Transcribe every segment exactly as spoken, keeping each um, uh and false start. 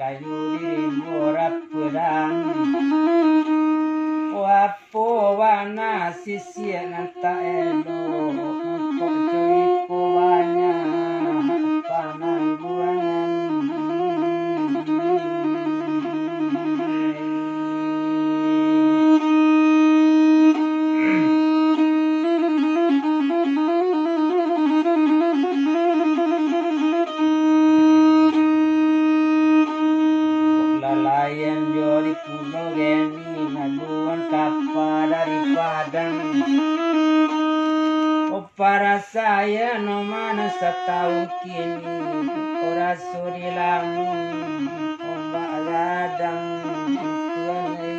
Ayu di rimbo rapedang. Wapo wana sisiak nan tak elok, mangkok jo iko banyak panangguangan. Lalayan jo di Pulau Geni, haluan kapa dari Padang. Oh, parasaian no mana satahun kini, oh, raso di lamun ombak gadang, Tuan ai.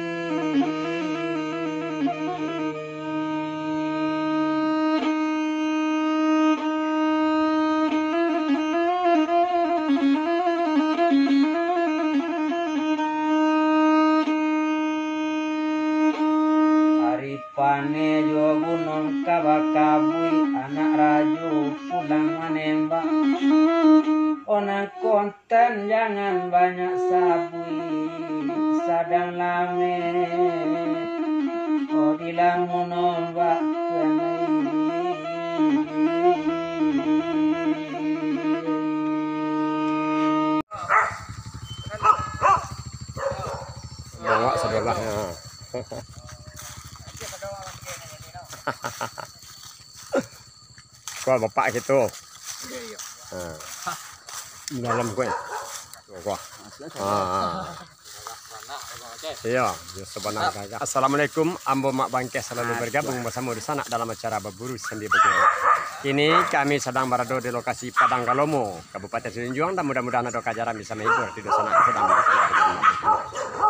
Ari paneh jo gunung ka bakabuik, anak rajo pulang manembak. Onang kon Tan jangan banyak sabuik, sadang lameh, oh, dilamun ombak kanai. Bawak sabalah, ha. Kau bapak gitu. Iyo, iyo. Ha. Dalam kau. Kau. Ha, ha. Iyo, iyo, sabana gagah. Assalamualaikum, ambo Mak Bangkeh salalu bergabung basamo dunsanak dalam acara Baburu Sambia Baguru. Kini kami sadang barado di lokasi Padang Kalomo, Kabupaten Semenanjung, dan mudah-mudahan ado kajaran bisa mahibur di dunsanak sadang menonton.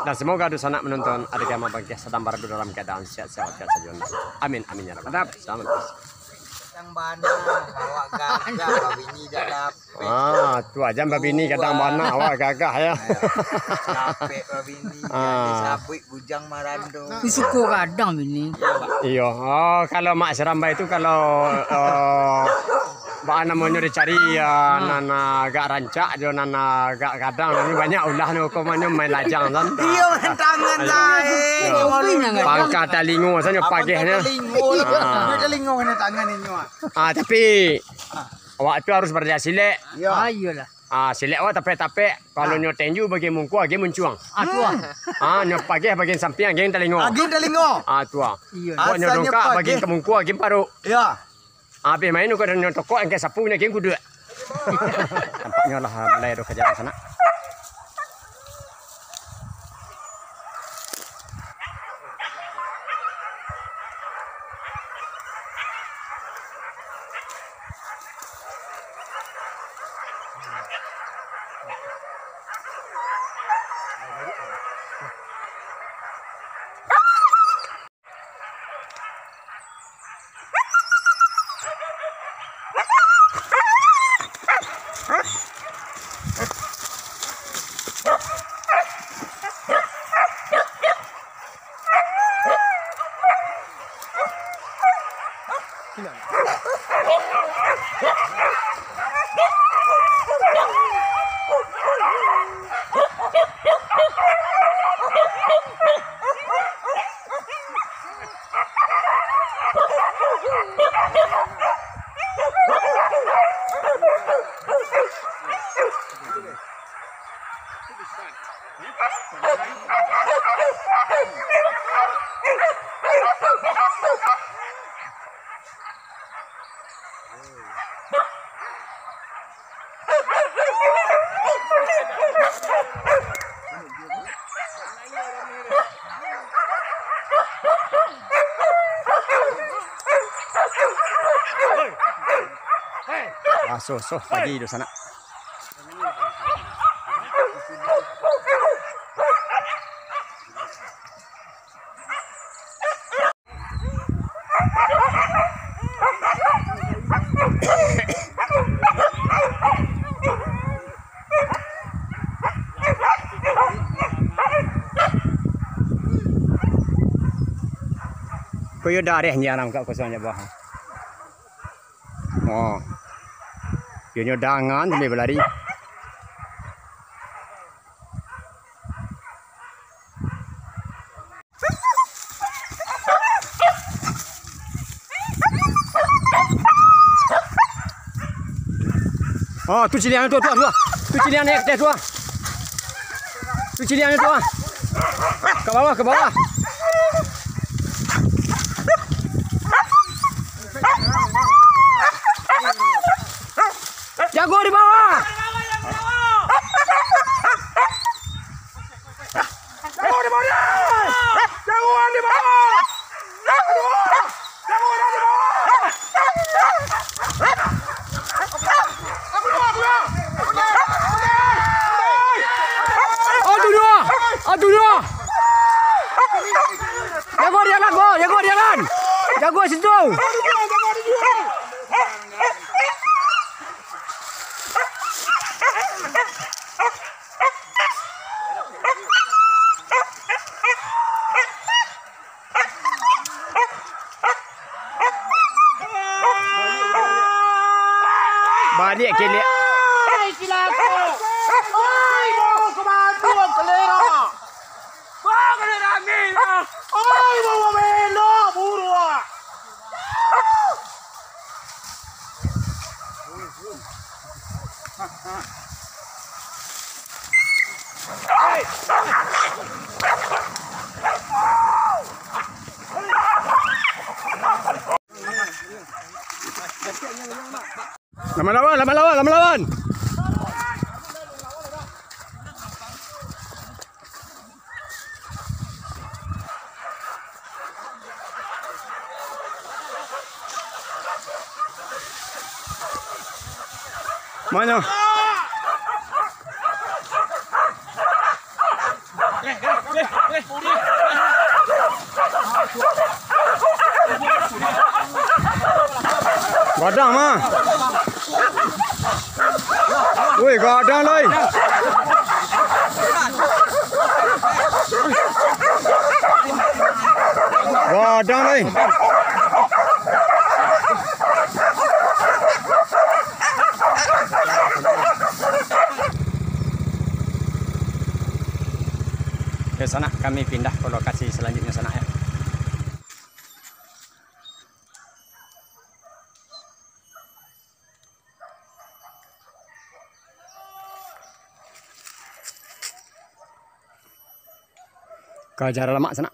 Dan semoga dunsanak menonton adegan Mak Bangkeh sadang barado dalam keadaan sehat-sehat sajo. Amin, amin, ya rabbal alamin. Selamat. Yang bana, awak gagah, babini dak dapek. Ah, tu aja babini gadang bana, awak gagah ya. Dapek babini, ah. Jadi sabuik bujang marando. Tapi suko gadang bini. Iyo, oh, kalau Mak Serambai tu kalau, eh, baa namonyo dicari, ya, nan agak rancak jo nan agak gadang, tapi banyak ulah ni, hukumanyo main lajang, kan? Iyo, main tangan lah, eh. Iyo. Pangka talingo sajo pagehnyo. Talingo. Ah. Talingo kena tangan inyo, ah. Ah, tapi awak tu harus baraja silek. Iyo. Ah, iyolah. Ah, silek awak tapek-tapek. Kalau nyo tenju bagian mungko, bagian muncuang. Ah, tu ah. Ah, nyo pageh bagian sampiang, bagian talingo. Bagian talingo. Ah, tu ah. Iyo. Awak nyo dongkak, bagian ka mungko, bagian paruik. Iyo. Ah, abih main, kok nyo tokok, angkai sapu, nyo bagian kuduak. Tampaknyo lah mulai ado kajaran sanak. Ah, soh, soh, pagi tu sanak. Ko iyo dareh nyo anak kosong nyo bawah. Oh. Iyo nyo dangan sambil balari. Oh, tu ciliang tu, tu, tu. Tu ciliang naik ke atas tu, ah. Tu ciliang tu, ah. Ka bawah, ka bawah. Jago di bawah. Jago di bawah. Jago di bawah. Aduh. Aduh, dua. Aduh, dua. Jago di jalan, Bo. Jago di jalan. Jago situ. Baliak kiliak. Oi, cilako! Oi, bawa ke batu, kelera! Bawa kelera angin, ah! Oi, bawa belok, buruak! Lama lawan, lama lawan, lama lawan. Mano? Gadang mah. Woi, gadang lai. Gadang lai. Oke, sanak, kami pindah ke lokasi selanjutnya, sanak, ya. Ka jar lamak, sanak.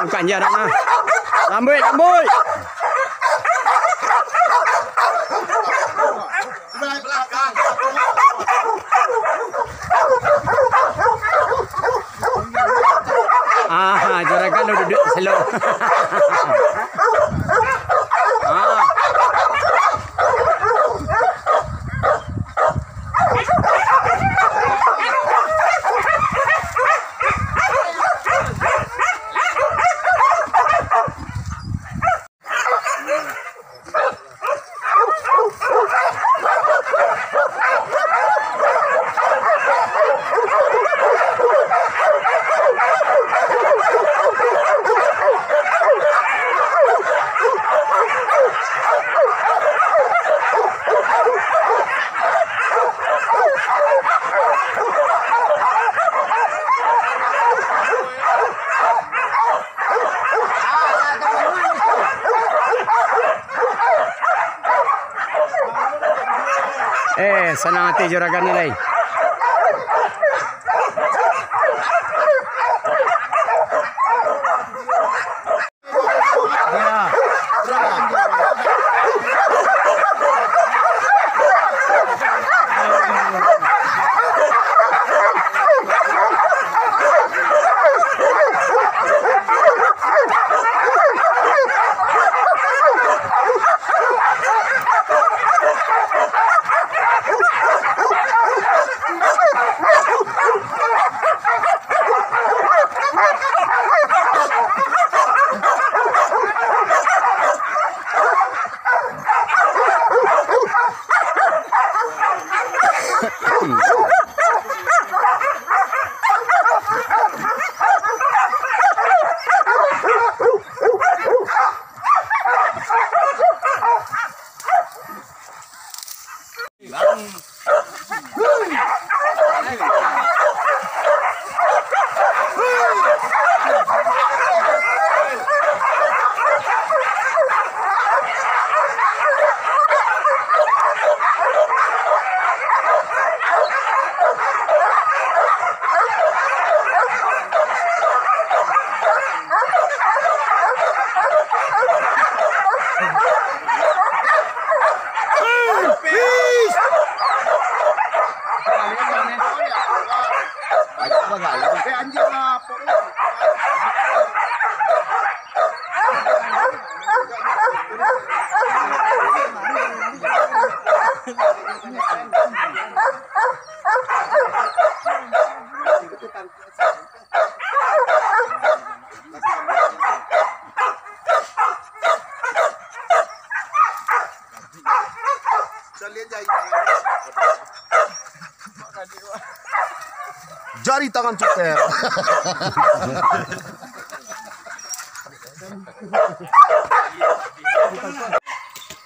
Bukan dia nak nah. Lambuik, lambuik. Ah, juragan lo duduk selo. Ah. Eh, sanang ati juragan ni lai. Jari tangan cuter.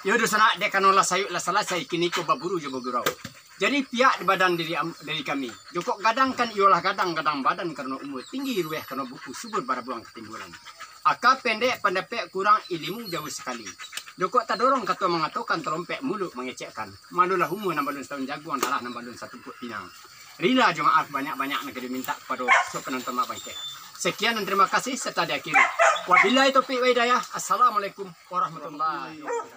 Iyo, dunsanak, dek karano lah sayuik lah salasai, kini ko baburu jo bagurau. Jadi, piak di badan diri am-, diri kami. Jokok gadang kan iyolah gadang, gadang badan karano umua, tinggi ruweh karano buku, subur barabuang katimbulan. Aka pendek pandapek kurang, ilimu jauah sakali. Jokok tadorong kato mangatokan, talompek muluik mangecekkan. Malulah umua nan balun satahun jaguang, darah nan balun satumpuak pinang. Rila jo maaf banyak-banyak nan ka dimintak kapado so panonton mak bangkek. Sekian dan terima kasih, serta diakhiri. Wabillahi taufiq wa hidayah. Assalamualaikum warahmatullahi wabarakatuh.